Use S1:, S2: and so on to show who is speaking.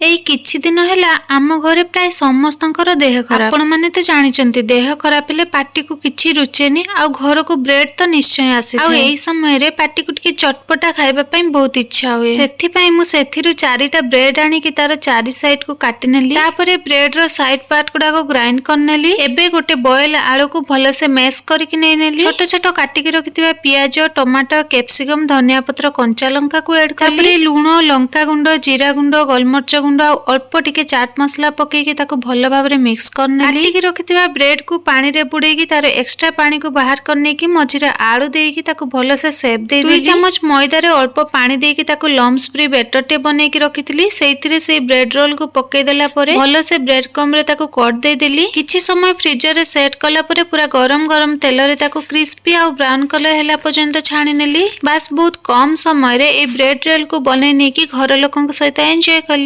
S1: ଏଇ କିଛି ଦିନ ହେଲା ଆମ ଘରେ ପ୍ରାୟ ସମସ୍ତଙ୍କର ଦେହ ଖରାପ। ଆପଣମାନେ ତ ଜାଣିଛନ୍ତି, ଦେହ ଖରାପ ହେଲେ ପାଟିକୁ କିଛି ରୁଚେନି ଆଉ ଘରକୁ ବ୍ରେଡ ତ ନିଶ୍ଚୟ ଆସିଥାଏ। ଆଉ ଏଇ ସମୟରେ ପାଟିକୁ ଟିକେ ଚଟପଟା ଖାଇବା ପାଇଁ ବହୁତ ଇଚ୍ଛା ହୁଏ। ସେଥିପାଇଁ ମୁଁ ସେଥିରୁ ଚାରିଟା ବ୍ରେଡ ଆଣିକି ତାର ଚାରି ସାଇଡ କୁ କାଟିନେଲି। ତାପରେ ବ୍ରେଡ ର ସାଇଡ ପାର୍ଟ ଗୁଡାକ ଗ୍ରାଇଣ୍ଡ କରିନେଲି। ଏବେ ଗୋଟେ ବଏଲ ଆଳୁକୁ ଭଲସେ ମେଶ କରିକି ନେଇନେଲି। ଛୋଟ ଛୋଟ କାଟିକି ରଖିଥିବା ପିଆଜ, ଟମାଟୋ, କ୍ୟାପସିକମ, ଧନିଆ ପତ୍ର, କଞ୍ଚା ଲଙ୍କାକୁ ଆଡ୍ କଲି। ତାପରେ ଲୁଣ, ଲଙ୍କା ଗୁଣ୍ଡ, ଜିରା ଗୁଣ୍ଡ, ଗୋଲମରିଚ ଗୁଣ୍ଡ ଆଉ ଅଳ୍ପ ଟିକେ ଚାଟ ମସଲା ପକେଇକି ତାକୁ ଭଲ ଭାବରେ ମିକ୍ସ କରିନେଲି। କାଟିକି ରଖିଥିବା ବ୍ରେଡ କୁ ପାଣିରେ ବୁଡେଇକି ତାର ଏକ୍ସଟ୍ରା ପାଣିକୁ ବାହାର କରିନେଇକି ମଝିରେ ଆଳୁ ଦେଇକି ତାକୁ ଭଲସେ ସେପ୍ ଦେଇଦେଲି। 2 ଚାମଚ ମଇଦାରେ ଅଳ୍ପ ପାଣି ଦେଇକି ତାକୁ ଲମ୍ସ ଫ୍ରି ବେଟର ଟେ ବନେଇକି ରଖିଥିଲି। ସେଇଥିରେ ସେଇ ବ୍ରେଡ ରୋଲ କୁ ପକେଇ ଦେଲା ପରେ ଭଲସେ ବ୍ରେଡ କ୍ରମ୍ବ ରେ ତାକୁ କଟ୍ ଦେଇଦେଲି। କିଛି ସମୟ ଫ୍ରିଜରରେ ସେଟ୍ କଲା ପରେ ପୁରା ଗରମ ଗରମ ତେଲରେ ତାକୁ କ୍ରିସ୍ପି ଆଉ ବ୍ରାଉନ କଲର ହେଲା ପର୍ଯ୍ୟନ୍ତ ଛାଣି ନେଲି। ବାସ୍, ବହୁତ କମ ସମୟରେ ଏଇ ବ୍ରେଡ ରୋଲ କୁ ବନେଇ ନେଇକି ଘର ଲୋକଙ୍କ ସହିତ ଏନ୍ଜୟ କଲି।